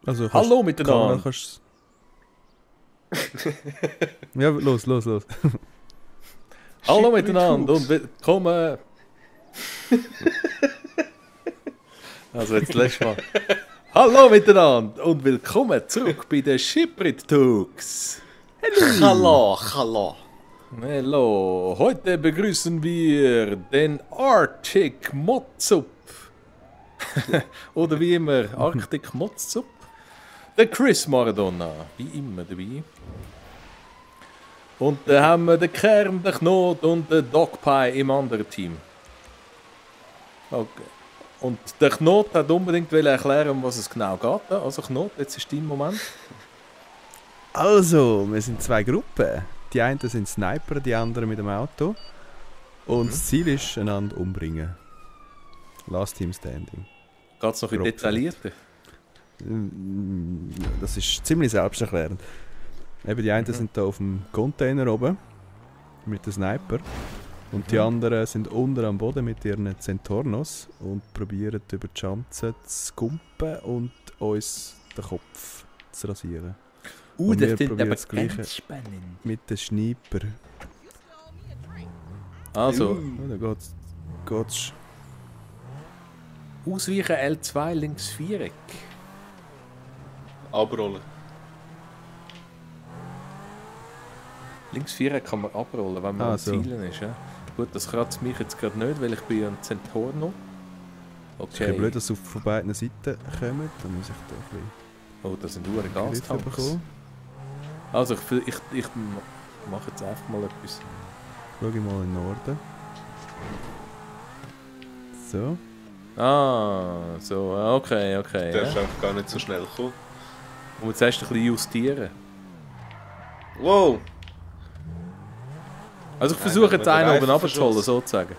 Also Hallo miteinander! Kannst... Ja, los. Hallo miteinander und willkommen... Also jetzt letztes Mal. Hallo miteinander und willkommen zurück bei den Shiprit Talks. Hallo. Hallo, heute begrüßen wir den Arctic Motsup. Oder wie immer, Arctic Motsup. Der Chris Maradona, wie immer dabei. Und dann haben wir den Kern, den Knot und den Dogpie im anderen Team. Okay. Und der Knot hat unbedingt erklären, um was es genau geht. Also Knot, jetzt ist dein Moment. Also, wir sind zwei Gruppen. Die einen sind Sniper, die anderen mit dem Auto. Und das Ziel ist, einander umbringen. Last Team Standing. Geht es noch in detaillierter? Das ist ziemlich selbsterklärend. Eben die einen sind hier auf dem Container oben mit dem Sniper. Und die anderen sind unten am Boden mit ihren Zentornos und probieren über die Schanze zu kumpen und uns den Kopf zu rasieren. Und das wir klingt probieren aber das Gleiche ganz spannend. mit dem Sniper. Also, Da geht's. ausweichen L2 links Viereck. Abrollen. Links Viereck kann man abrollen, wenn man am so. Zielen ist. Ja? Gut, das kratzt mich jetzt gerade nicht, weil ich bin ja ein Zentorno. Es ist ein Okay. blöd, dass sie von beiden Seiten kommen. Dann muss ich da ein bisschen Oh, das sind nur Griff Gastanks. bekommen. Also, ich mache jetzt einfach mal etwas. Schau ich mal in den Norden. So. Ah, so, okay. Der Ja. ist einfach gar nicht so schnell gekommen. Und jetzt erst ein bisschen justieren. Wow! Also ich versuche jetzt einen oben Reifen abzuholen, verschossen. sozusagen.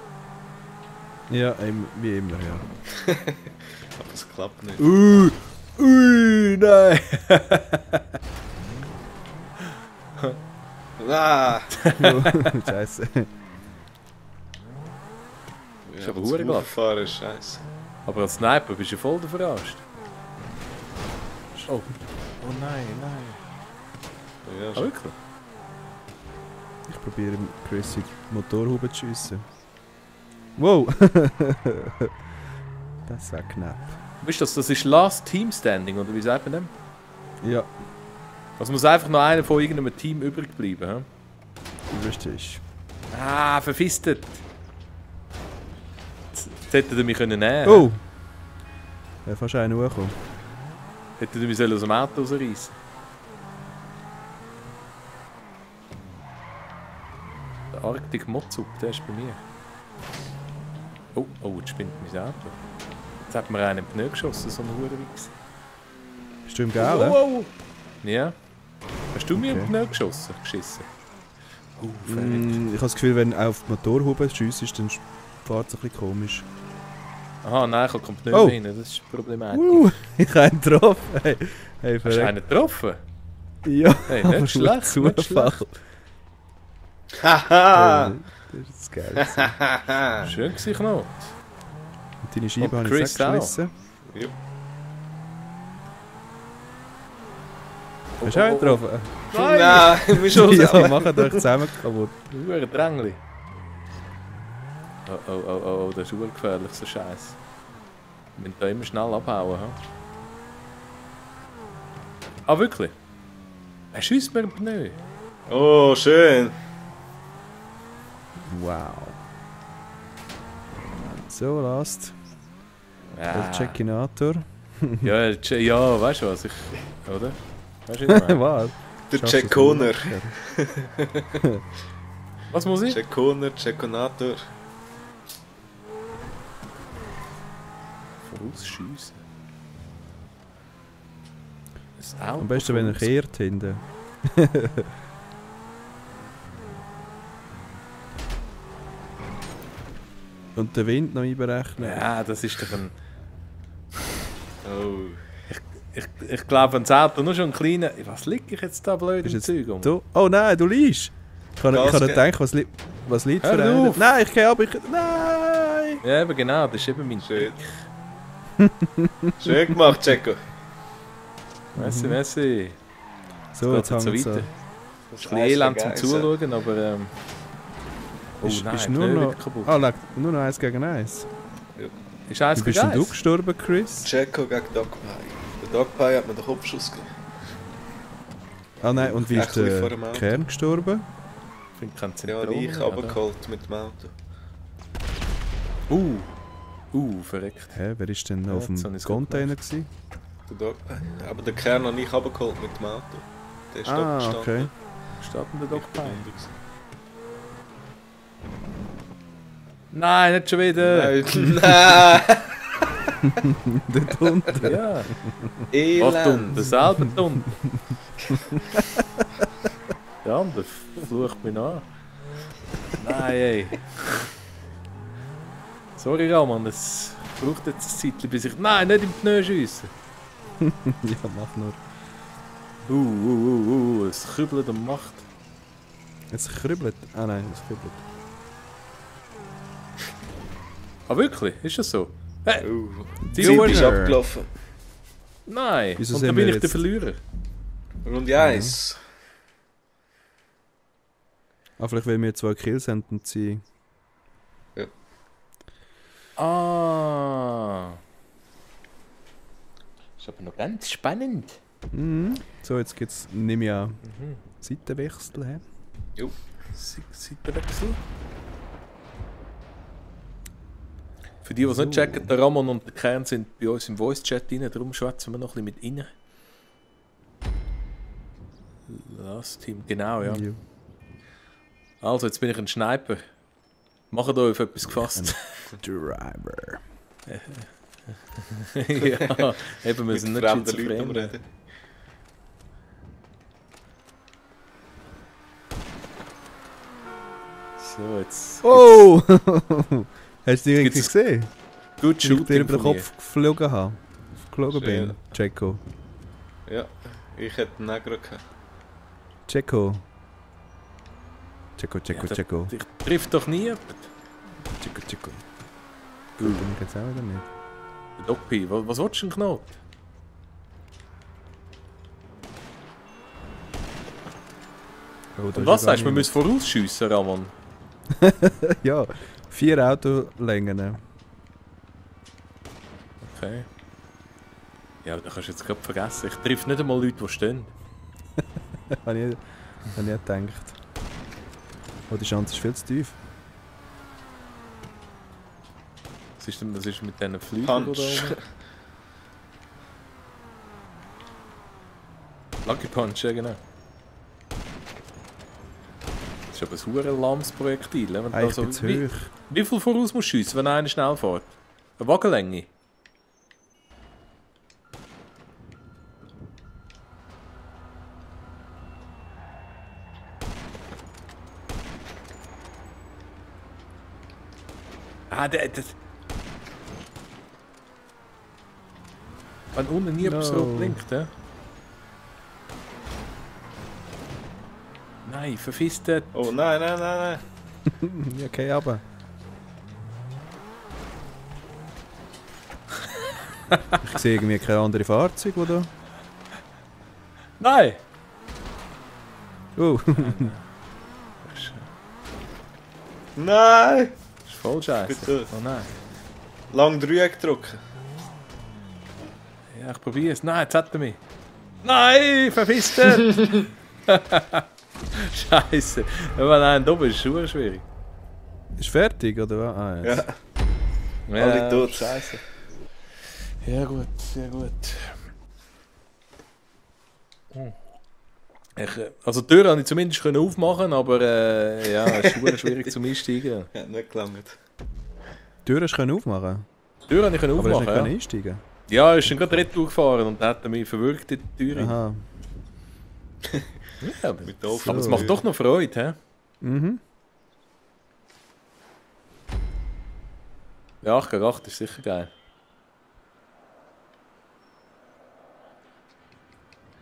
Ja, wie immer, ja. Aber es klappt nicht. Ui, nein! Ah! Scheiße. Ich aber habe verdammt glatt. fahren, scheiße. Aber als Sniper bist du voll der Verarscht. Oh. Oh nein. Ja, Ah, schon. wirklich? Ich probiere Chris in die Motorhaube zu schiessen. Wow! Das war knapp. Weißt du, das ist Last Team Standing, oder wie sagt man das? Ja, Also muss einfach noch einer von irgendeinem Team übrig bleiben. He? du richtig. Ah, verfistet! Jetzt hätte er mich nehmen können. Oh! Ja, fast einen hochgekommen. Hätte er mich aus dem Auto rausreißen. Der Arctic Motsup, der ist bei mir. Oh, jetzt spinnt mein Auto. Jetzt hat mir einen Pneu geschossen, so ein Hurenwichs. Bist du im Gelben? Oh. Ja. Hast du mir Okay. einen Pneu geschissen? Verrückt. Ich habe das Gefühl, wenn du auf die Motorhaube schiessest, dann fährt es ein bisschen komisch. Aha, nein, ich komme Pneu Oh. rein, das ist problematisch. Ich habe ihn getroffen. Hey, Hast du verrückt. einen getroffen? Ja, Hey, aber nicht nur schlecht, nicht Zufall. schlecht. Haha! Das ist das Geil. Schön gewesen, Knot. Und deine Scheibe Und habe ich Chris auch. weggeschmissen. Ja. Hast du auch ihn getroffen? Nein, wir müssen schon Ja, machen euch zusammen kaputt. Hure Drängli. Oh, das ist urgefährlich, so Scheiß. Wir müssen da immer schnell abhauen. He? Ah, wirklich? Er schießt mir einen Pneu. Oh, schön! Wow. So, last. Ja, Der Checkinator. ja, weißt du was? Oder? Weißt du, was ich meine? Was? Der Schaffst du Jack das Conner. nicht? Was muss ich? Jack Conner, Jackonator. Vorausschiessen. Ein Auto Am besten, wenn er voraus- kehrt hinten. Und den Wind noch einberechnen. Ja, das ist doch ein... Oh. Ich glaube, wenn das Auto nur schon ein kleiner... Was liegt ich jetzt da blöd Bist im jetzt Zeug um? du? Oh nein, du liegst! Ich habe Gas nicht geben. gedacht, was liegt für Hör einen. auf! Nein, ich gehe ab, nein! Ja, eben genau, das ist eben mein Schön. Schön gemacht, Jacko. Messi. So, jetzt Geht so hängen sie. weiter. Das ist ein bisschen elend zum Zuschauen, aber... Oh Ist, nein, ist die nur Pneu noch, wird kaputt. nur noch 1 gegen 1. Ist eins Wie bist denn gegen du eins? gestorben, Chris? Checo gegen Dogpie. Der Dogpie hat mir den Kopfschuss gegeben. Ah nein, und wie ist Echt ein bisschen vor der dem Auto. Kern gestorben? Ich finde kein Ja, Zentrum ich mehr, runtergeholt mit dem Auto. Verreckt. Hä, wer ist denn Ja, auf dem jetzt habe ich's Container gewesen? Der Dogpie. Aber den Kern habe ich runtergeholt mit dem Auto. Der ist dort gestanden. Okay. Steht denn der Ich Dogpie? bin unten gewesen. Nein, nicht schon wieder! Nein! Dort unten. Ja, Elend! Achtung, derselbe Ton. Der andere flucht mich an. Nein, ey. Sorry, Raman, es braucht jetzt ein Zeitchen, bis ich... Nein, nicht im Pneu schiessen! Ja, mach nur. Es kübelt und macht. Es kribbelt. Ah nein, es kribbelt. Ah, wirklich? Ist das so? Hey, Die Die Zeit ist Winner. abgelaufen. nein! Wieso Und sind dann bin wir ich der jetzt- Verlierer. Runde 1. Ah, vielleicht weil wir 2 Kills haben und sie... Ah. Ist aber noch ganz spannend. Mhm. So, jetzt gibt's, nehme ich an, Seitenwechsel. He? Seitenwechsel. Für die, die es nicht checken, der Ramon und der Kern sind bei uns im Voice-Chat rein, darum schwätzen wir noch ein bisschen mit rein. Das Team, genau, ja. Ja. Also, jetzt bin ich ein Sniper. Macht euch auf etwas gefasst. Driver. Ja, eben, wir Mit sind nicht fremden Leuten am schizophren. Reden. So, jetzt. Oh! Hast du die irgendwie Gibt's- gesehen? Gut Wie ich dir Shooting über den von mir. Kopf geflogen habe. Geflogen Schön. bin. Checo. Ja, ich hätte einen Negro gehabt. Checo. Checo, Checo, Ja, Checo. Ich trifft doch nie jemand. Checo, Checo. Gut, dann geht's auch wieder nicht. Der Dogpie, was willst du denn Knot? Oh, da Und ist was ja gar sagst du, wir niemand. müssen vorausschiessen, Ramon? Ja, 4 Autolängen. Okay. Ja, aber das kannst du jetzt gerade vergessen. Ich treffe nicht einmal Leute, die stehen. Habe ich gedacht. Oh, die Chance ist viel zu tief. Was ist denn das ist mit diesen Flügeln Punch. oder? Lucky Punch, ja genau. Das ist aber ein verdammt lahmes Projektil. Wenn du Eigentlich da bin zu wie, hoch. wie viel voraus musst du schiessen, wenn einer schnell fährt? Eine Wagenlänge? Ah, das... Wenn unten nie etwas No. rot blinkt, hä? Nein, verfiss das. Oh nein, nein, nein, nein. Ja, okay, aber. Ich sehe irgendwie keine andere Fahrzeuge, oder? Nein! Oh, Nein! Das ist voll scheiße. Bitte. Oh nein. Lang Dreieck drücken. Ja, ich probiere es. Nein, jetzt hat er mich. Nein, verfiss das! Scheiße. Wenn man einen oben ist, ist es schwierig. ist fertig, oder was? Ah, jetzt. Ja, alle tot. Scheiße. Ja gut, sehr gut. Also die Tür konnte ich zumindest aufmachen, aber ja, es ist verdammt schwierig zum Einsteigen. Ja, nicht gelangt. Die Tür hast du aufmachen. Die Tür konnte ich Aber du hast aufmachen, nicht ja. einsteigen. Ja, er ist dann gerade retour gefahren und hat er mich verwirkt in die Tür. Aha. Ja, aber, Mit der offenen aber es Tür. macht doch noch Freude, hä? Mhm. Ja, 8 gegen 8 ist sicher geil.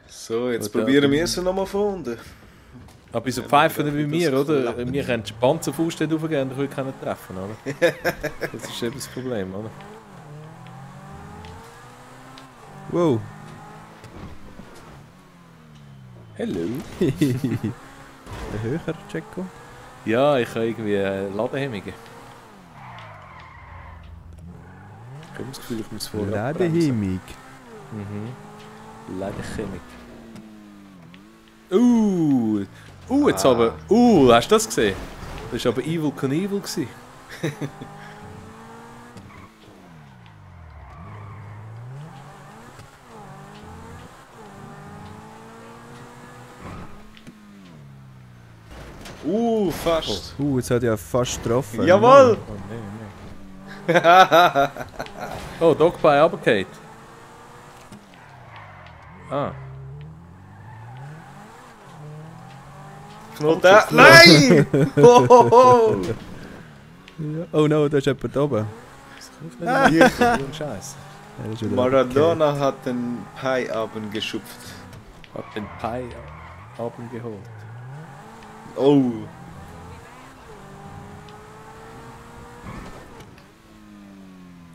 So, jetzt Gut, probieren ja. wir es nochmal von unten. Aber so Ja, Pfeifen aber wie das mir, oder? klappen. Wir können die Panzerfaust nicht aufgeben, dann können wir keinen treffen, oder? Das ist eben das Problem, oder? Wow. Hallo. Ein höher, Checo. Ja, ich habe irgendwie Ladehemmungen. Ich habe das Gefühl, ich muss vorher Ladehemmung. Ladehemmung. Jetzt aber... hast du das gesehen? Das war aber Evil Knievel gewesen. Fast. Jetzt hat er fast getroffen. Jawohl! Oh nein. Oh, Dogpie runtergefallen. Knoten. Nein! Oh! Ja. Oh no, da ist jemand oben. Scheiße. Er ist wieder Maradona hat den Pi abgeschupft. Hat den Pi abgeholt. Oh!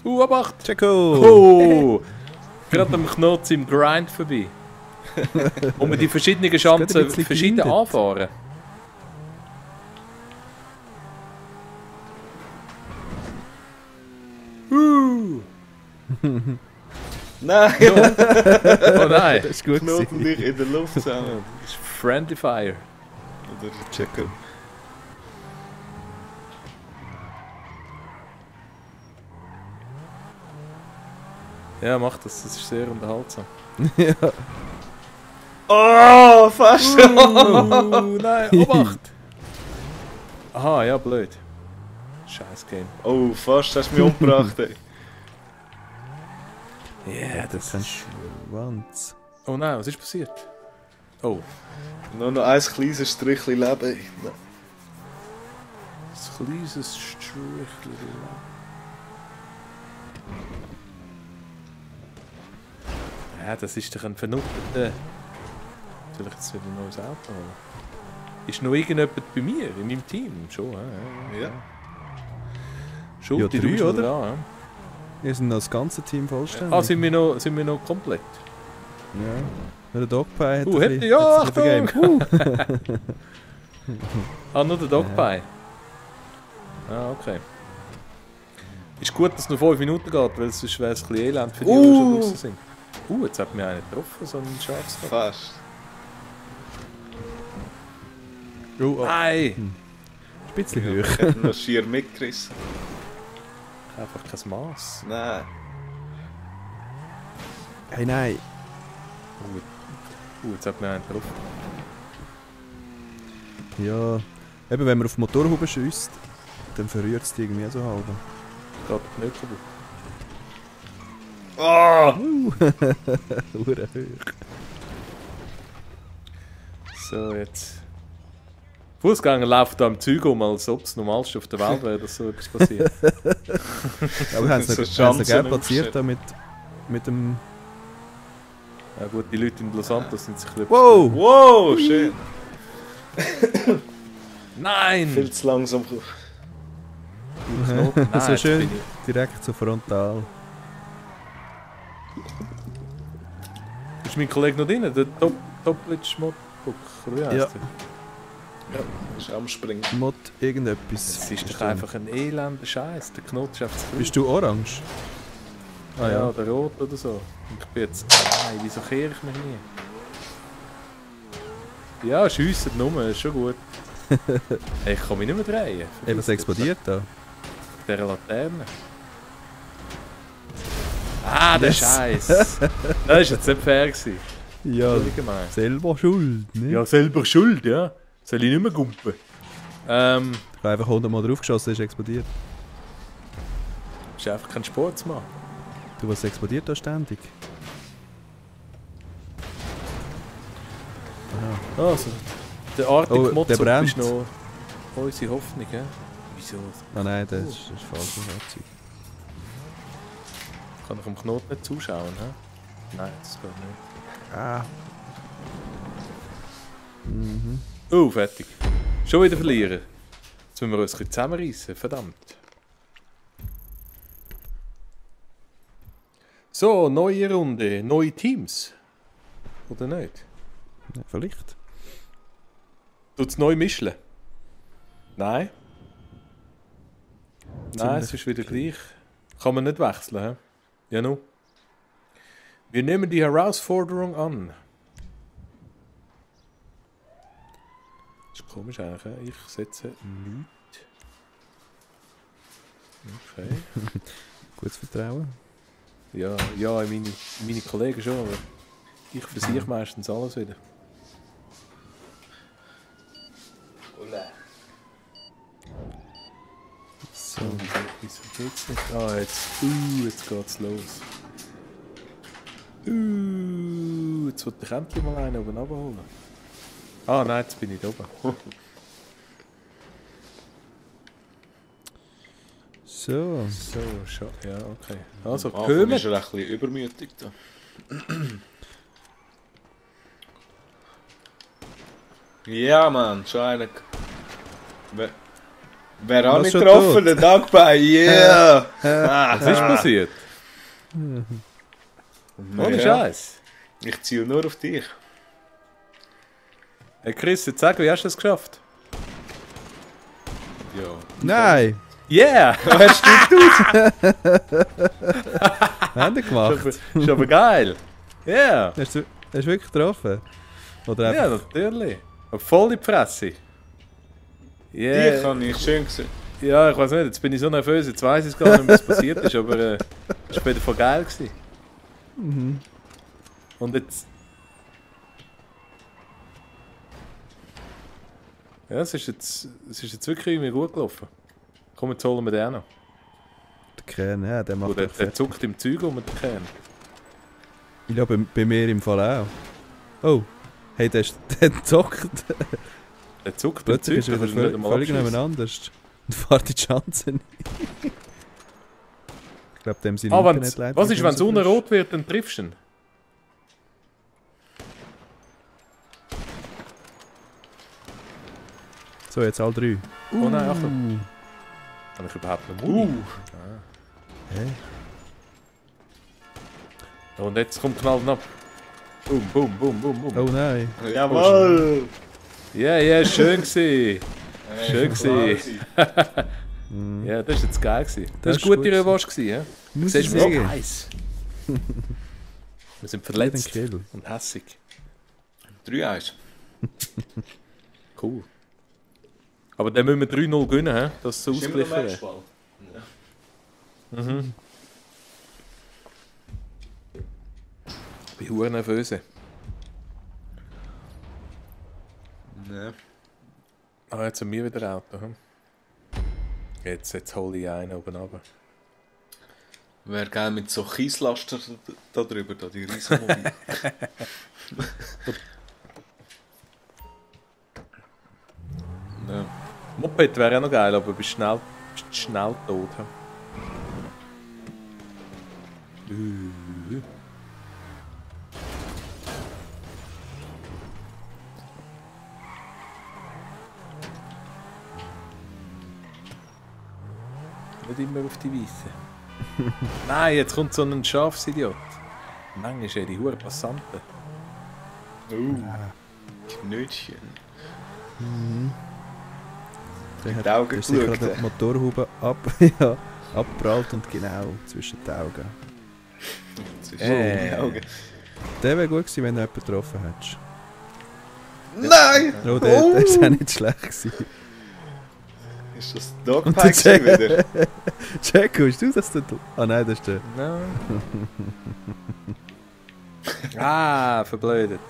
Obacht! Checo! Oh! Gerade am Knopf im Grind vorbei. Und wir die verschiedenen geht ein Chancen bisschen verschieden grindet. anfahren. Nein! Oh nein! Das ist gut Knoten gewesen. dich in der Luft zusammen. Das ist Friendly Fire. Oder Checo. Ja, mach das, das ist sehr unterhaltsam. Ja. Oh, fast! Nein, Obacht! Aha, ja, blöd. Scheiß Game. Oh, fast hast du mich umgebracht, ey. Ja, Das ist ein Schwanz. Oh nein, was ist passiert? Oh, Nur noch ein kleines Strichchen Leben. ey. das kleines Strichchen. Ja, das ist doch ein vernutzter. Soll ich jetzt wieder ein neues Auto holen? Ist noch irgendjemand bei mir, in meinem Team? Schon, Ja. Schon, Ja, die 3, du bist noch oder? dran, ja. Wir sind noch das ganze Team vollständig. Ah, sind wir noch komplett? Ja. Der Dogpie hat Hätte, ja, hat's ein bisschen Achtung! Ah, nur der Dogpie. Ah, okay. Ist gut, dass es noch 5 Minuten geht, weil sonst wäre es ein bisschen elend für die, die schon draußen sind. Jetzt hat mir einen getroffen, so einen Schafskopf. Fast. Oh, Nein! ist ein bisschen Ich hoch. hätte noch schier mitgerissen. Einfach kein Maß. Nein. Hey, nein. Jetzt hat mir einen getroffen. Ja. Eben, wenn man auf Motorhaube schießt, dann verrührt es die irgendwie so halb. Geht nicht kaputt. Hure hoch. So, jetzt. Fußgänger laufen da am Zeug um, als ob es das Normalste auf der Welt wäre, dass so etwas passiert. Aber haben sie So noch Chancen gerne platziert da mit dem... Ja gut, die Leute in Los Santos sind sich ein bisschen... Wow! Wow, schön. Nein! Viel zu langsam. Knoten. Nein, So jetzt schön. bin ich- Direkt so frontal. Ist mein Kollege noch drin? Der Toplic Modbook, oder wie heisst Ja. der? Ja, ist am Springen. Mod irgendetwas. Es ist doch einfach ein elender Scheiß. Der Knoten ist einfach zu klein. Bist du orange? Ah ja, oder rot oder so. Und ich bin jetzt... Nein, wieso kehre ich mich nie? Ja, schiessen nur, ist schon gut. Hey, ich kann mich nicht mehr drehen. Ey, was explodiert da? Der Laterne. Ah, der Yes. Scheiß. Das war jetzt nicht fair gewesen. Ja, Völlig gemein. selber schuld, ne? Ja, selber schuld, ja. Soll ich nicht mehr gumpen? Ich habe einfach 100 Mal drauf geschossen, ist explodiert. Ist einfach kein Sport zu machen. Du, was explodiert da ständig? Also, der Arctic Oh, der Mozzop brennt. ist noch unsere Hoffnung, ja? Wieso? Ah nein, das ist falsch. Fahrzeug. Kann ich am Knoten nicht zuschauen, hä? Nein, das geht nicht. Ah. Oh, fertig. Schon wieder verlieren. Jetzt müssen wir uns ein bisschen zusammenreissen, verdammt. So, neue Runde, neue Teams. Oder nicht? Ja, vielleicht. Tut es neu mischen? Nein. Nein, es ist wieder gleich. Kann man nicht wechseln, hä? Ja, nu. Wir nehmen die Herausforderung an. Das ist komisch eigentlich, hä? Ich setze nichts. Okay. Gutes Vertrauen. Ja, meine Kollegen schon, aber ich versiege meistens alles wieder. So, wieso geht's nicht? Ah, jetzt geht's los. Jetzt wollte ich endlich mal einen oben abholen. Ah nein, jetzt bin ich da oben. So. So, schon. Ja, okay. Also, Am Anfang kommen. ist er ein bisschen übermütig da. Ja, Mann, schon einer. Wer hat Was mich schon getroffen? tot? Der Dogpie, yeah! Was ist passiert? Ohne Ja. Scheiß. Ich ziele nur auf dich. Hey Chris, jetzt sag, wie hast du das geschafft? Ja. Nein! Yeah! Er stimmt aus! Haben wir gemacht? Ist aber geil. Yeah! Hast du wirklich getroffen? Oder Ja, einfach... natürlich. Voll in die Fresse. Die Yeah. kann ich schön gesehen. Ja, ich weiß nicht, jetzt bin ich so nervös, jetzt weiß ich gar nicht, was passiert ist, aber es war wieder voll geil gewesen. Mhm. Und jetzt... Ja, es ist jetzt wirklich irgendwie gut gelaufen. Komm, jetzt holen wir den auch noch. Der Kern, ja, der macht Und der perfekt. zuckt im Zeug um, der Kern. Ich glaube, bei mir im Fall auch. Oh, hey, der zockt. Der zuckt im Plötzlich Zeug, ist er da wieder kannst du nicht einmal völlig abschiessen. nebeneinander. Und fährt die Chance nicht. Ich glaube, dem sind Ah, was ist, wenn es unten rot wird, dann triffst du ihn? So, jetzt alle drei. Oh nein, Achtung. Habe ich überhaupt noch Muni? Hey. Und jetzt kommt knallt ab. Boom, boom, boom, boom, boom. Oh nein. Jawohl! Ja, ja, schön gewesen. Schön Hey, gewesen. Mhm. Ja, das war jetzt geil gewesen. Das Das ist war gute gut Revanche gewesen, ja? Muss Siehst ich du, wir sind sagen. heiß. Wir sind Den verletzt Kill. und hässig. 3-1. Cool. Aber dann müssen wir 3-0 gewinnen, he? Dass es so Ist immer noch ausgeglichen Matchball. wäre. Mhm. Ich bin verdammt nervös. Ja. Ah, jetzt haben wir wieder ein Auto. Hm? Jetzt hole ich einen oben runter. Wäre geil mit so Kieslaster da drüber, da die Riesenmobil. Ja. Moped wäre auch noch geil, aber bist schnell tot. Hm? Nicht immer auf die Weisse. Nein, jetzt kommt so ein Schafsidiot. Manchmal die Huren Passanten. Knötchen. Der hat Die Augen der ist sicher geschaut, die Motorhaube ja, abgeprallt und genau zwischen die Augen. Das ist die Augen. Der wäre gut gewesen, wenn du jemanden getroffen hättest. Nein! Oh, der ist auch nicht schlecht gewesen. Ist das Und Dogpie der wieder? Jacko, ist du das? Ah nein, das ist der. Nein. Ah, verblödet.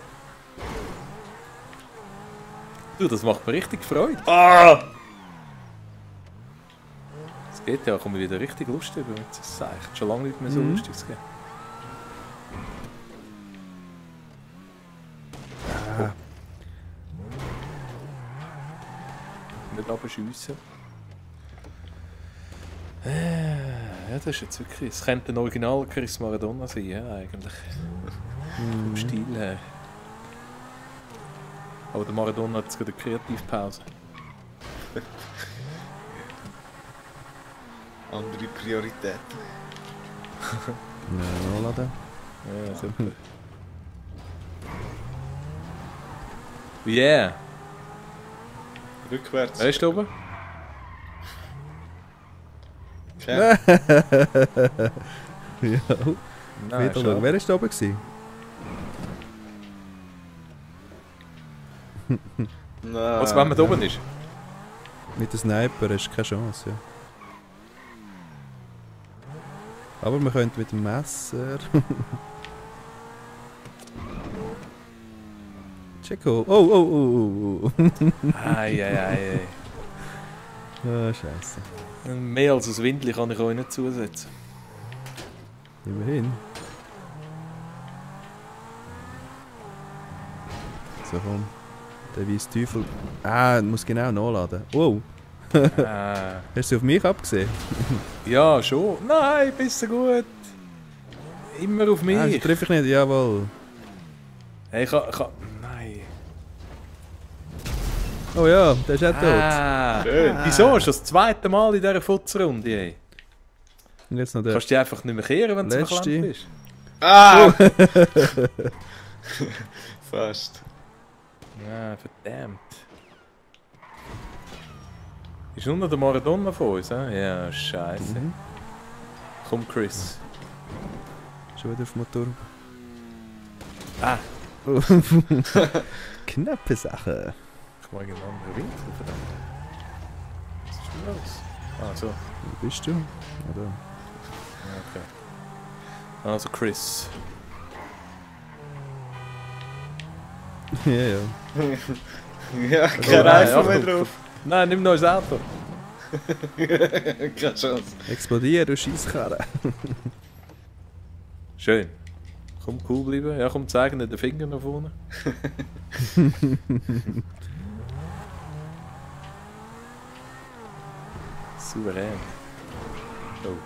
Du, das macht mir richtig Freude. Ah! Es geht ja, kommt mir wieder richtig Lust über mit so Seicht. Schon lange nicht mehr so Mhm. lustig gegeben. Ah, Nicht abschiessen. Ja, das ist jetzt wirklich... Es könnte ein Original Chris Maradona sein, ja, eigentlich. Vom Stil her. Aber der Maradona hat jetzt gerade eine Kreativpause. Andere Prioritäten. nein, nachladen. Ja, super. Yeah. Rückwärts. Wer ist da oben? Okay. Ja. Nein, Wieder schauen. Wer war da oben? Nein. Was, wenn man da oben ist? Mit dem Sniper hast du keine Chance. Ja. Aber man könnte mit dem Messer. Checo. Oh. Ei. Ah, scheiße. Mehr als ein Windli kann ich euch nicht zusetzen. Immerhin. So komm. Der weiße Teufel. Muss genau nachladen. Wow. Hast du sie auf mich abgesehen? Ja, schon. Nein, bist du gut. Immer auf mich. Das treffe ich nicht, jawohl. Hey, ich kann... Nein. Oh ja, der ist auch tot. Schön. Wieso? Ist das das zweite Mal in dieser Futzrunde? Ey? Und jetzt noch der Kannst du dich einfach nicht mehr kehren, wenn du Letzte. verklemmt bist? Ah! Fast. Ja, verdammt. Ist nur noch der Maradona von uns, he? Ja, scheiße. Mhm. Komm, Chris. Schon wieder auf dem Motor. Ah, Knappe Sache. ich mag einen anderen Winkel, verdammt. Was ist denn los? Ah, so. Wo bist du? Oder? Ja, okay. Also Chris. Ja, ja. Ja, kein Reifen mehr drauf. Nein, nimm noch das Auto. Keine Chance. Explodier, du Scheisskarre. Schön. Komm, cool bleiben. Ja, komm, zeig nicht den Finger nach vorne. Souverän. Oh.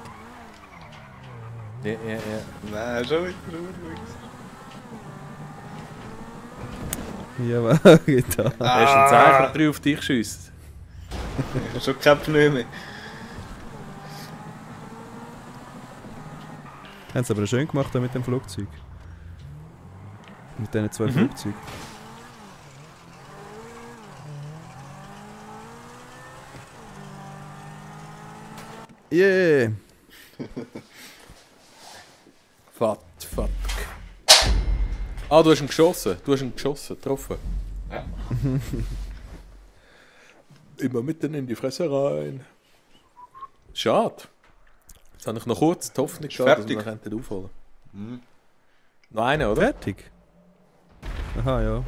Ja. Nein, schon wieder. Ja, was geht da? Hast du ein Zeichen drei auf dich schiessen? Schon kein Pneu mehr. Haben sie aber schön gemacht da mit dem Flugzeug. Mit diesen zwei Flugzeugen. Yeah! Fuck. Ah, du hast ihn geschossen. Getroffen. Ja. Immer mitten in die Fresse rein. Schade. Jetzt habe ich noch kurz die Hoffnung gehabt, dass wir fertig. noch aufholen Mhm. könnten. Noch einen, oder? Fertig? Aha, ja.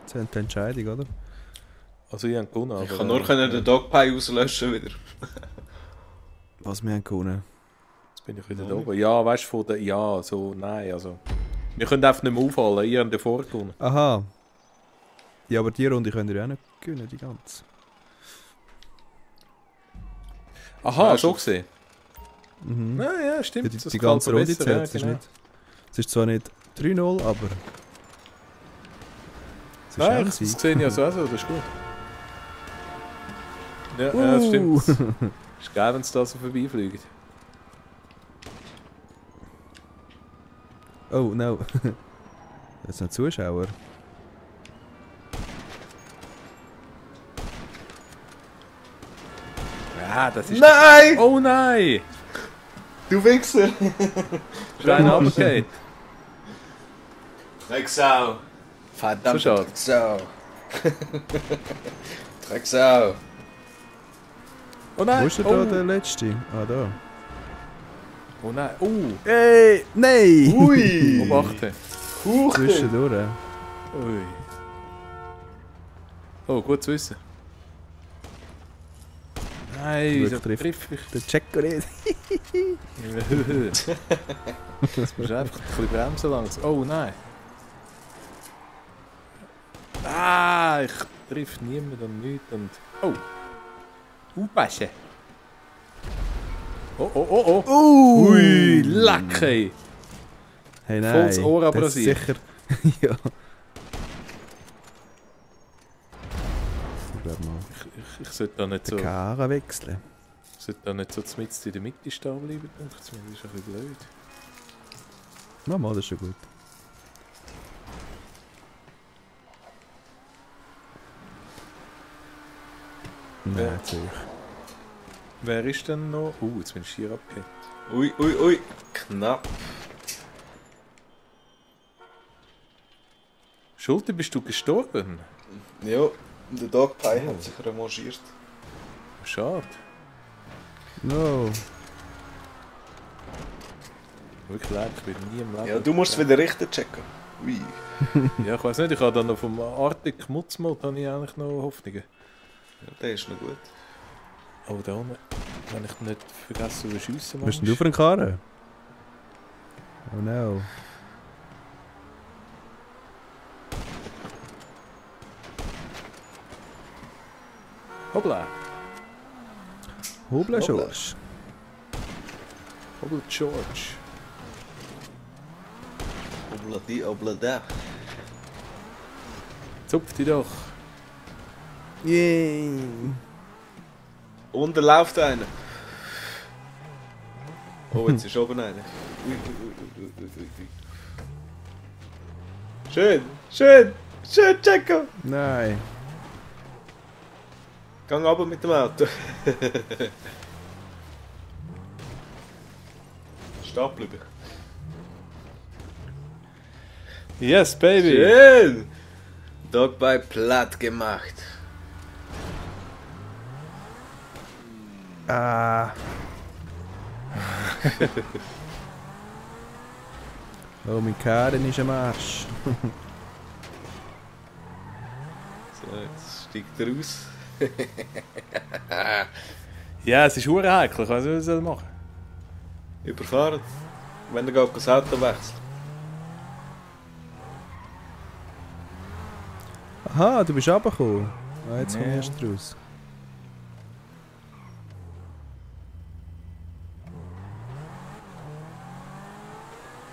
Jetzt haben die Entscheidung, oder? Also, ich habe gewonnen. Ich kann nur den Dogpie auslöschen wieder. Was wir haben gewonnen. Jetzt bin ich wieder da oben. Ja, weißt du, von der. Ja, so, nein, also. Wir können einfach nicht mehr aufholen. Ihr habt davor gewonnen. Aha. Ja, aber die Runde könnt ihr auch nicht gewinnen, die ganze. Aha, Ja, so schon. gesehen. Mhm. Ja, stimmt. Die, das die gefällt ganze mir Runde besser, zählt. ja, Es ist genau. nicht. Es ist zwar nicht 3-0, aber. Es ist auch Nein, ein das Sieg. sehe ich ja so, das ist gut. Ja, das stimmt. Ist geil, wenn es da so vorbeifliegt. Oh, no. Jetzt noch Zuschauer. Ja, das ist... Nein! Oh nein! Du Wichser! Ist einer runtergefallen. Drecksau! Verdammt, So schade. Drecksau! Drecksau! Oh nein! Wo ist denn oh. da der Letzte? Ah, da. Oh nein! Hey! Nein! Ui! Obachte! Kuchen! Zwischendurch. Ui. Oh, gut zu wissen. Nein, wieso Trifft. triff ich? Der Checker nicht. Das musst einfach ein bisschen bremsen langsam. Oh nein! Ah, ich triff niemanden und nichts und... Oh! Aufpassen! Oh! Ui, leck ey! Hey, nein. Volles Ohr Das ist abrasiert. sicher. Ja. Ich glaube mal. Ich sollte da nicht so... Den Karren wechseln. Ich sollte da nicht so mitten in der Mitte stehen bleiben, denke ich mir. Das ist ein bisschen blöd. Mach mal, das ist schon gut. Nein, zu euch. Wer ist denn noch? Jetzt bin ich hier abgehängt. Ui, ui, ui. Knapp. Schulte, bist du gestorben? Ja, der Dogpie hat sich revanchiert. Schade. No. Wirklich leid, ich bin nie im Leben. Ja, du musst wieder richten checken. Ui. Ja, ich weiß nicht, ich habe dann noch vom Arctic Mutzmod habe ich eigentlich noch Hoffnungen. Ja, der ist noch gut. Aber da unten, wenn ich nicht vergessen zu schiessen Bist du auf den Karren? Oh no. Hoppla. Hobla Hobla. George. Hoppla George. Obladi, oblada. Zupf dich doch. Yay. Und da läuft einer. Oh, jetzt ist oben einer. Ui, ui, ui, ui, ui, ui. Schön, schön, schön, Checo. Nein. Gang runter mit dem Auto. Stehen bleiben. Yes, baby. Schön. Dogpie platt gemacht. Ah. Oh, mein Karren ist am Arsch. So, jetzt steigt er raus. Ja, es ist hure heikel. Ich weiß nicht, was ich machen soll. Überfahren. Wenn er geht, das Auto wechselt. Aha, du bist runtergekommen. Ah, jetzt komm ich Ja. erst raus.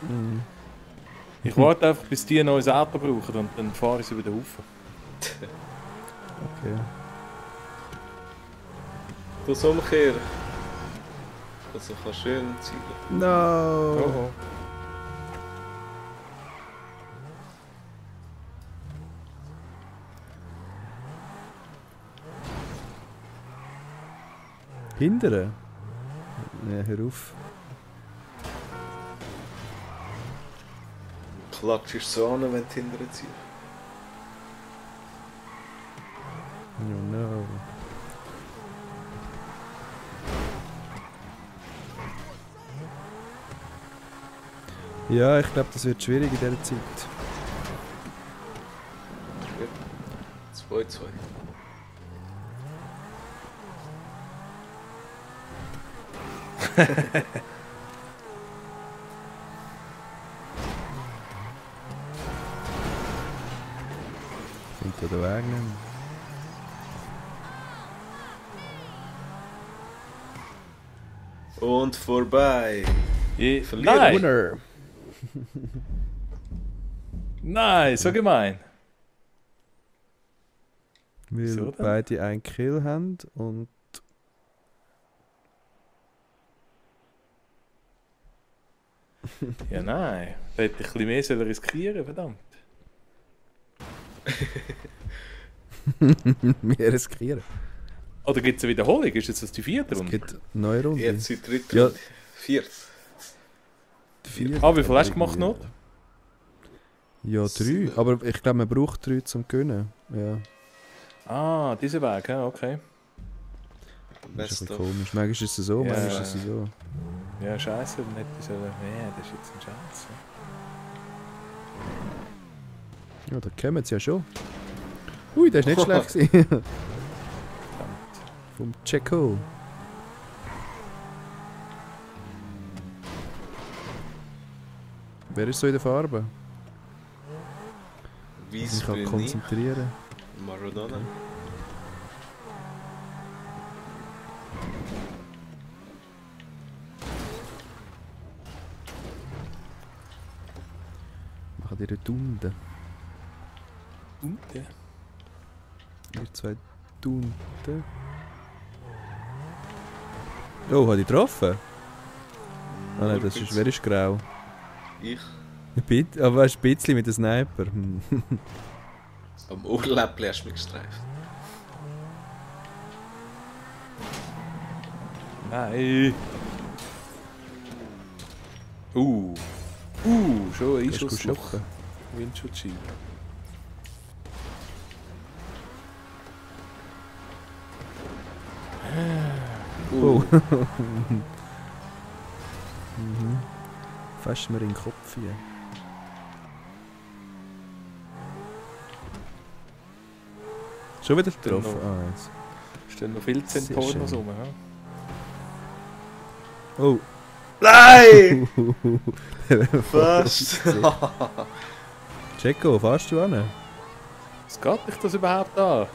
Hm. Ich warte einfach, bis die ein neues Auto brauchen und dann fahre ich sie wieder rauf. Okay. Das umkehren. Also kann schön zielen. No. Oh. Hindern? Ne, hör auf. Klatschst so an, wenn du hinterher ziehst. Oh no. Ja, ich glaube, das wird schwierig in dieser Zeit. 2-2. Kommt da der Weg nicht mehr. Und vorbei. Verlieren. Nein! Winner! Nein, so gemein. Weil Wieso denn? beide einen Kill haben und Ja, nein. Da hätte ich ein bisschen mehr sollen riskieren, verdammt. wir riskieren. Oder gibt es eine Wiederholung? Ist jetzt das die vierte Es Runde? gibt eine neue Runde. Jetzt die dritte Ja. Runde. Vierte. Die vierte. Wie viel hast du gemacht noch? Ja, 3. Aber ich glaube, man braucht 3 zum Gewinnen. Ja, Ah, dieser Weg, ja, okay. das ist ein Best bisschen of. komisch. Manchmal ist es so, Ja. manchmal ist es so. Ja, scheiße, dann hätte ich sollen. Nee, das ist jetzt ein Scheiß. Ja, da kommen sie ja schon. Ui, das war nicht schlecht. gewesen. Verdammt. Vom Checo. Wer ist so in der Farbe? Weiss Ich kann grün nie. konzentrieren. Maradona. Machen die dort unten. Ja. Ihr zwei unten. Oh, hat ich getroffen? Ah nein, das ist, wer ist grau? Ich. Aber weißt du, ein bisschen mit dem Sniper. Hm. Am Ohrläppchen hast du mich gestreift. Nein. Schon ein Kannst du Einschussloch. schocken. Windschutzscheibe. Oh. Fast mir in den Kopf hier. Schon wieder getroffen? noch- Ah, jetzt. Stehen noch viele Sehr Zentornos schön. rum. Ja? Oh. Nein! Fast! Checo, fährst du an? Was geht dich das überhaupt an?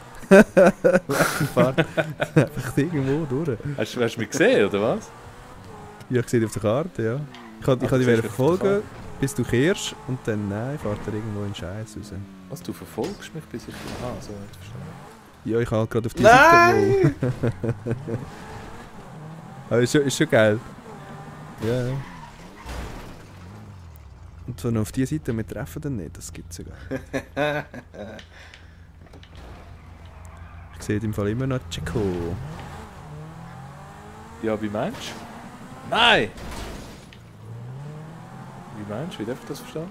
Fahrt einfach irgendwo durch. Hast du mich gesehen, oder was? Ja, ich sehe dich auf der Karte, ja. Ich kann dich siehst du auf der verfolgen, bis du kehrst und dann, nein, fährt er irgendwo in den Scheiß raus. Was, du verfolgst mich bis ich... Ah, so, jetzt verstanden. Ja, ich habe halt gerade auf die Nein! Seite, wo... Aber ist schon geil. Ja, ja. Und so noch auf die Seite, wir treffen dann nicht, das gibt es sogar. Ich sehe im Fall immer noch Checo. Ja, wie meinst du? Nein! Wie meinst du? Wie darf ich das verstehen?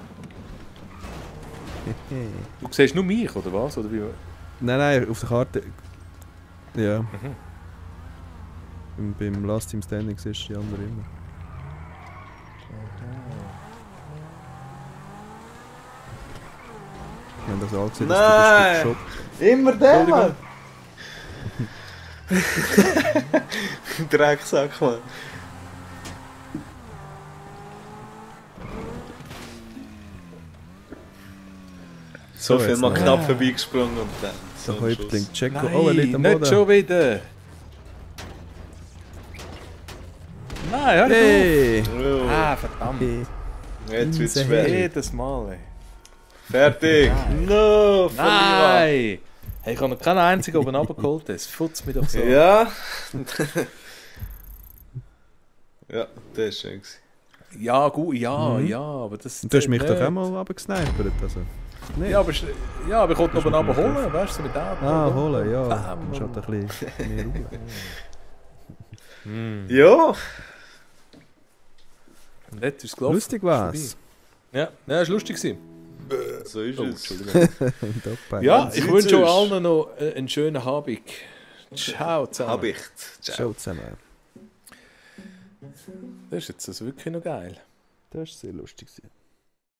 Du siehst nur mich, oder was? Oder wie? Nein, auf der Karte... Ja. Beim Last Team Standing siehst du die anderen immer. Wir haben das auch gesehen, dass Nein! du bist Immer der, Mann! Drecksack, Mann. So viel jetzt mal noch. knapp vorbeigesprungen und dann. der So ein Häuptling Schuss. Checo. Nein, Oh, er liegt am nicht Boden. schon wieder! Nein, hör auf! Hey! Oh, Ah, verdammt! Hey. jetzt wird's Insel. schwer. Jedes Mal, ey. Fertig! No! Verlierer. Nein! Hey, ich habe noch keinen einzigen oben runtergeholt. Das futzt mich doch so. Ja! Ja, das ist schön gewesen. Ja, gut, ja, Mhm. ja, aber das... Und du hast mich nicht. doch auch mal abgesnipert, also. Nicht? Ja, aber ich konnte Hast oben du mich runter holen, getroffen? weißt du, mit dem. Ah, holen, ja. Bam. Dann schaut ein bisschen mehr Ruhe. Ja! Und jetzt ist es gelaufen. Lustig war's. Ja, ja, es war lustig. gewesen. So ist Oh, es. Entschuldigung. Dabei. Ja, Wenn's ich jetzt wünsche euch ist. allen noch einen schönen Abend. Ciao zusammen. Hab ich. Ciao. Ciao zusammen. Das ist jetzt also wirklich noch geil. Das war sehr lustig.